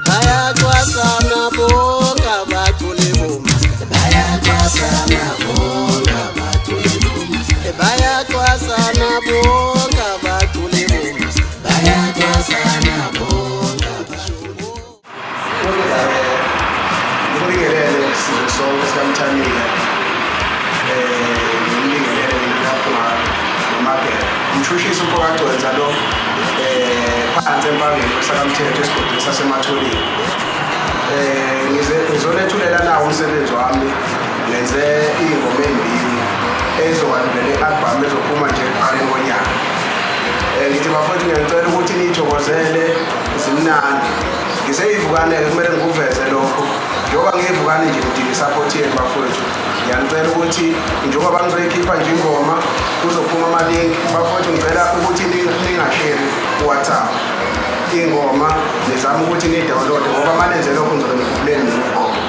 Bayacwasana bonke abaculi bomaskandi. Bayacwasana bonke abaculi bomaskandi. Bayacwasana bonke abaculi bomaskandi. Bayacwasana bonke abaculi. Ngibingelele sizwe sonke sikaMthaniya, ngibingelele lapho noMabhele umshushisi umfokagcwenza lo phansi empangeni kwesakamthetho esigodini saseMatholini. Ngizolethulela nawo umsebenzi wami, ngenze iy'ngoma ey'mbili ey'zokwandulela i-albhamu ezophuma nje ekuqaleni konyaka. Ngithi bafowethu, ngiyacela ukuthi niyithokozele, zimnandi. Ngiseyivukane-ke, kumele ngikuveze lokho njengoba ngiyivukane nje, ngidinga i-support yenu bafowethu. Ngiyanicela ukuthi njengoba ngizoyikhipha nje ingoma, kuzophuma ama-link. Bafowethu, ngicela ukuthi ningasheri ku-WhatsApp ingoma, nizame ukuthi niyi-download, ngoba uma nenze lokho ngizobe ngikhuphuleni mina.